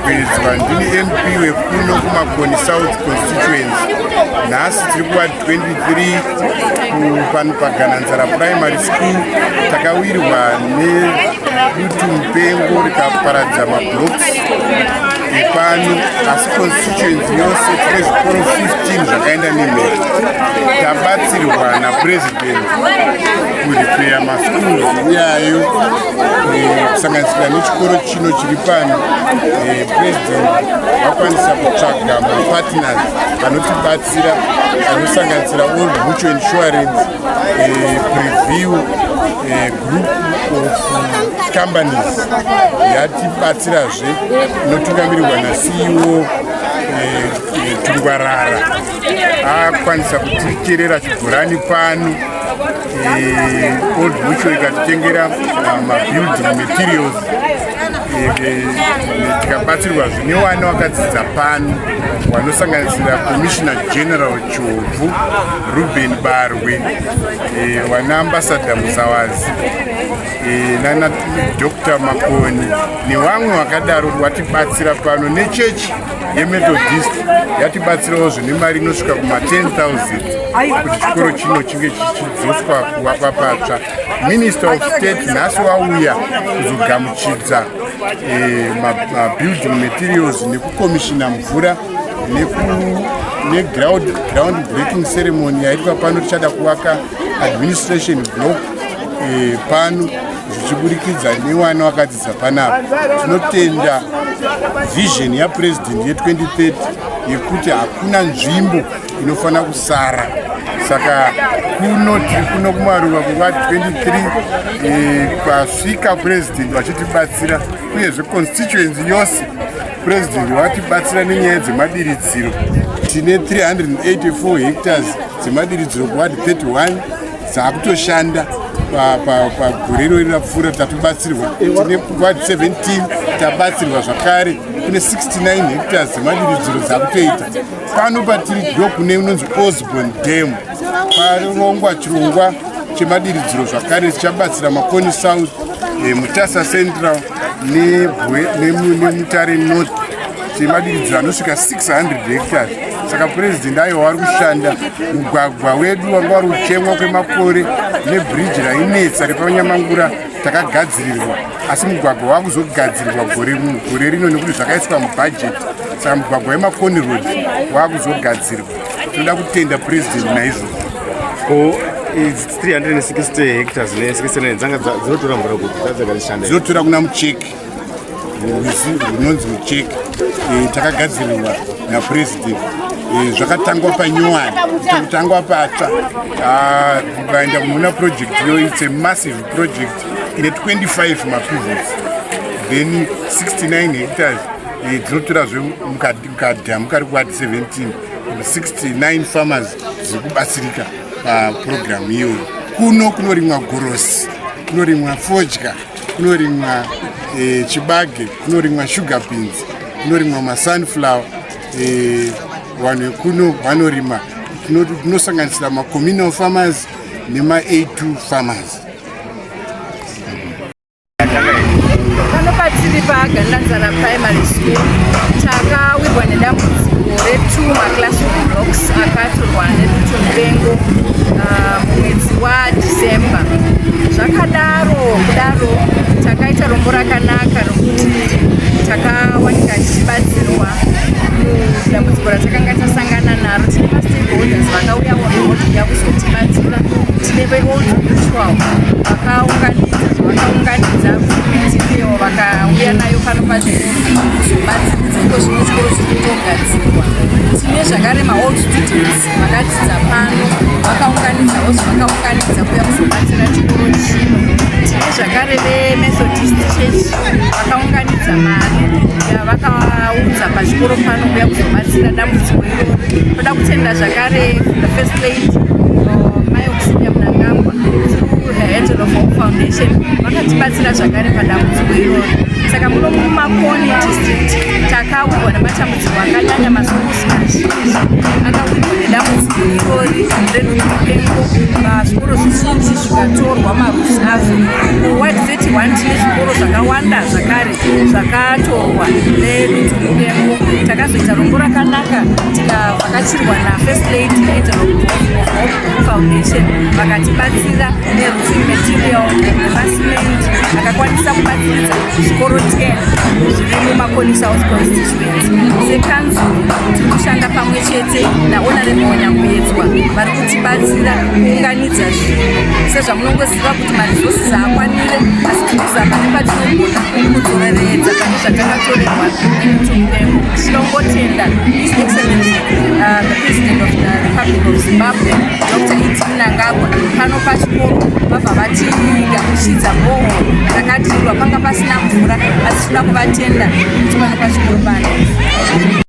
Mapedzwa, ndini MP wekuno kuMakoni South Constituency. Nhasi tiri kuward 23 pano paGananzara Primary School. Takawirwa nedutu mupengo rikaparadza mablocks epano, asi constituency yose tine zvikoro 15 zvakaenda nemhepo. Tabatsirwa napresident kurepair maschools iyayo, kusanganisira nechikoro chino chiri pano. President vakwanisa kutsvaga mapartners anotibatsira, anosanganisira Old Mutual Insurance, Preview Group of Companies yatibatsirazve, inotungamirirwa naCEO Tungwarara. Akwanisa kuticherera chibhorani pano. Old Mutual ikatitengera mabuilding materials. Tikabatsirwazve nevana vakadzidza pano, vanosanganisira Commissioner General Chovhu, Ruben Barwe, vana Ambassador Muzawazi nana Dr Makoni nevamwe vakadaro vatibatsira pano, nechechi yeMethodist yatibatsirawo zvine mari inosvika kuma10 000 kuti chikoro chino chinge chichidzoswa kuvakwa patsva. Minister of State nhasi wauya kuzogamuchidza mabuilding materials nekukomishina mvura neground ground breaking ceremony yaitwa pano. Tichada kuvaka administration block pano zvichiburikidza nevana vakadzidza panapa. Tinotenda vision yapresident ye2030 yekuti hakuna nzvimbo inofanira kusara. Saka kuno tiri kuno kumaruva kuward 23, kwasvika president vachitibatsira. Uyezve constituency yose president vatibatsira nenyaya dzemadiridziro. Tine 384 hectares dzemadiridziro kuward 31 dzakutoshanda. Pagore irori rapfuura tatobatsirwa. Tine ward 17 tabatsirwa zvakare, kune 69 hectares dzemadiridziro dzakutoita. Pano patiri ndo kune unonzi Osborne Dam, parongwa chirongwa chemadiridziro zvakare chichabatsira Makoni South, Mutasa Central neMutare North, chemadiridziro anosvika 600 hectares. Saka purezidendi aiwa vari kushanda. Mugwagwa wedu wanga wari kuchemwa kwemakore nebhiriji rainetsa repaNyamangura takagadzirirwa, asi mugwagwa wakuzogadzirwa gore rino nekuti zvakaiswa mubhajeti. Saka mugwagwa weMakoni Road wakuzogadzirwa. Tinoda kutenda purezidendi naizvozvo. Ko idzi 360 hectares ne69 dzanga dzinotora mvura kuti dzadzakazishanda? Dzinotora kuna Mucheke, rwizi runonzi Mucheke. Takagadzirirwa napurezidendi. Zvakatangwa panyowani, kutangwa patsva. Ukaenda kunoona project iyo, it's a massive project ine 25 mapivots, then 69 hectares dzinotorazve mukadhamu kari kuward 17. 69 farmers dziri kubatsirika papurogiramu iyoyo. Kuno kunorimwa gorosi, kunorimwa fodya, kunorimwa chibage, kunorimwa sugar beans, kunorimwa masunflower. Vanhu vekuno vanorima, tinosanganisira macommunal farmers nema-A2 farmers. Pano patiri paGandanzara Primary School takawirwa nedambudziko retu maclassroom blocks akatorwa nedutu mupengo mumwedzi waDecember. Zvakadaro kudaro, takaita rombo rakanaka rokuti takawanika tichibatsirwa mudambudziko ratakanga tasangana naro. Tine mastakeholders vakauya vauya kuzotibatsira. Tine veOld Mutual vakaunganidza zvavakaunganidza, mitipewo vakauya nayo pano pachikoro kuzobatsiridza. Iko zvino chikoro chiri kutogadzirwa. Tine zvakare maold students vakadzidza pano, vakaunganidzawo zvavakaunganidza kuuya kuzobatsira chikoro chino. Tine zvakare veMethodist Church vakaunganidza mari yavakaunza pachikoro pano kuuya kuzobatsira dambudziko iroro. Toda kutenda zvakare the First Lady, Mai Auxilia Mnangagwa, through her Angel of Hope Foundation, vakatibatsira zvakare padambudziko iroro. Saka muno muMakoni District takawirwa nematambudziko akanyanya. Maschools mazhinji akawirwa nedambudziko irori redutumupengo. Zvikoro zvizhinji zvikatorwa maroofs azvo. Kuward 31 tine zvikoro zvakawanda zvakare zvakatorwa nedutu mupengo. Takazoita rombo rakanaka, tikavhakachirwa naFirst Lady Angel of Hope Foundation, vakatibatsira neroofing material nemacement akakwanisa kubatsiridza zvikoro 10 zviri muMakoni South constituency. Sekanzuru tiri kushanda pamwe chete naHonorable Nyakuyedzwa, vari kutibatsira kuunganidza zvinhu. Sezvamunongoziva kuti maresources haakwanire, asi tiri kuzama nepatinogona kudzoreredza pane zvatakatorerwa nemutupengo. Tinongotenda His Excellency the President of the Republic of Zimbabwe, Dr E.D Mnangagwa. Pano pachikoro vabva vatigamuchidza borehole rakadhirwa, panga pasina mvura, asi tinoda kuvatenda kuti pano pachikoro pano